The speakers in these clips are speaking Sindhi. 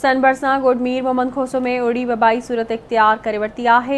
سن ڀرسان ڳوٺ مير محمد کوسو ۾ اڙي وبائي صورت اختيار ڪري ورتي آهي،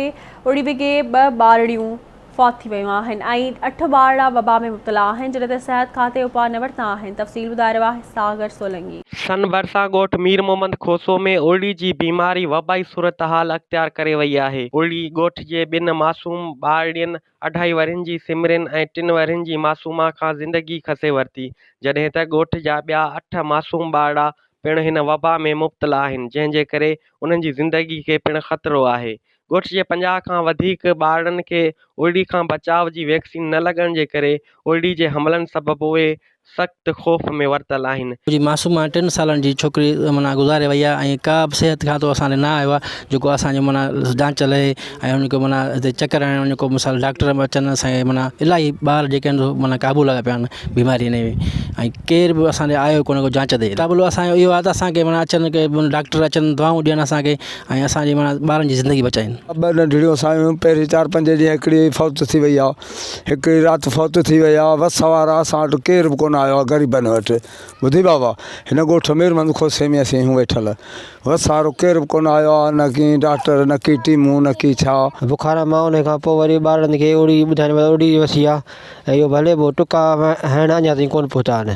اڙي وگهي ٻه ٻارڙيون فوت ٿي ويون آهن ۽ اٺ ٻارڙا وبا ۾ مبتلا آهن، جڏهن ته صحت کاتي اپاء نه ورتا آهن، تفصيل ٻڌائي رهيو آهي ساگر سولنگي. سن ڀرسان ڳوٺ مير محمد کوسو ۾ ارڙي جي بيماري وبائي صورتحال اختيار ڪري وئي آهي، ارڙي ڳوٺ جي ٻن معصوم ٻارڙين اڍائي ورهين جي سمرين ۽ ٽن ورهين جي معصومه کان زندگي کسي ورتي، جڏهن ته ڳوٺ جا ٻيا اٺ معصوم ٻارڙا پڻ هن وبا ۾ مبتلا آهن، جنهن جي ڪري انهن جي زندگي کي پڻ خطرو آهي. ڳوٺ جي 50 کان وڌيڪ ٻارڙن کي ارڙي کان بچاء جي ويڪسين نه لڳڻ جي ڪري ارڙي جي حملن سبب اهي سخت خوف ۾ ورتل آهن. منهنجي معصومه ٽن سالن جي ڇوڪري معنيٰ گذاري وئي آهي ۽ ڪا به صحت کاتو اسان ڏي نه آيو آهي جيڪو اسان جو معنيٰ جانچ لهي ۽ ان کي معنيٰ هتي چڪر هڻڻ وڃي ڪو مثال ڊاڪٽر به اچن اسان کي معنيٰ الاهي ٻار جيڪي آهن سو معنيٰ قابو لڳا پيا آهن بيماري ۾ ۽ ڪير به اسان ڏي آيو ڪونهي ڪو جانچ تي مطالبو اسان جو اهو آهي ته اسان کي معنيٰ اچن ڪي ڊاڪٽر اچن دوائون ڏين اسان کي ۽ اسان جي معنيٰ ٻارن جي زندگي بچائين. ٻه ننڍڙيون اسان جون پهرين چار پنج ڏينهن هڪڙي فوت ٿي وئي آ هڪڙي رات فوت ٿي وئي آ وس وارا اسان وٽ ڪير به ڪونه آيو آ غريبن وٽ ٻڌي بابا هن ڳوٺ مير محمد کوسي ۾ اسين آهيون ويٺل وس وارو ڪير به ڪونه آيو آ نه ڪي ڊاڪٽر نه ڪي ٽيمون نه ڪي ڇا. بخار مان ان کان پوء وري ٻارڙن کي اڙي ٻڌائين مطلب اڙي وسي آ ۽ اهو ڀلي پوء ٽڪا هڻڻ اڃا تائين ڪونه پهتا آهن.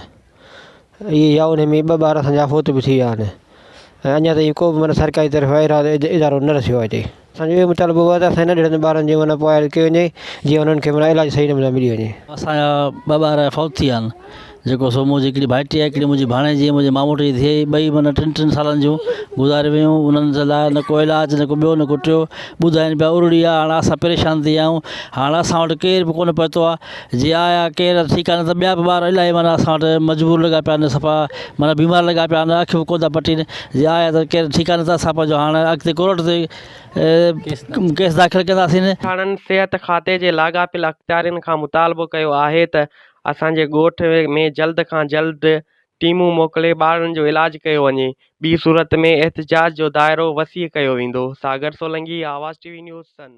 اهي يا انهي ۾ ٻه ٻار اسان جا فوت به ٿي ويا آهن ۽ اڃا تائين ڪو به معنيٰ سرڪاري طرف ادارو نه رسيو آهي هتي. اسان جو اهو مطالبو آهي ته اسان جي ننڍڙن ٻارن جي معنيٰ پوئواري ڪئي وڃي جيئن انهن کي معنيٰ علاج صحيح نموني ملي وڃي. اسان جا ٻه ٻار فوت ٿي ويا آهن جيڪو سو منهنجي هڪڙي ڀائٽي آهي هڪڙي منهنجي ڀاڻيجي منهنجي ماموٽ جي ڌيء ٻئي معنيٰ ٽن ٽن سالن جون گذاري ويون انهن جي لاء نه ڪو علاج نه ڪو ٻيو نه ڪو ٽيو ٻڌائين پيا ارڙي آهي هاڻ اسان پريشان ٿي ويا آهيون هاڻ اسان وٽ ڪير به ڪونه پهتو آهي جي آيا ڪير ٺيڪ آهي نه ته ٻيا به ٻار الاهي معنيٰ اسان وٽ مجبور لڳا پيا آهن صفا معنيٰ بيمار لڳا پيا آهن اک به ڪونه ٿا پٽين جي آيا ته ڪير ٺيڪ آهي نه ته اسان پنهنجو هاڻ اڳتي ڪورٽ تي ڪيس داخل ڪنداسين. ٿاڻن صحت کاتي جي لاڳاپيل اختيارين کان مطالبو ڪيو آهي ته اسان جي ڳوٺ ۾ جلد کان جلد ٽيمون موڪلي ٻارڙن جو علاج ڪيو وڃي ٻي صورت ۾ احتجاج جو دائرو وسيع ڪيو ويندو، Sagar Solangi, Awaz T V news, Sindh.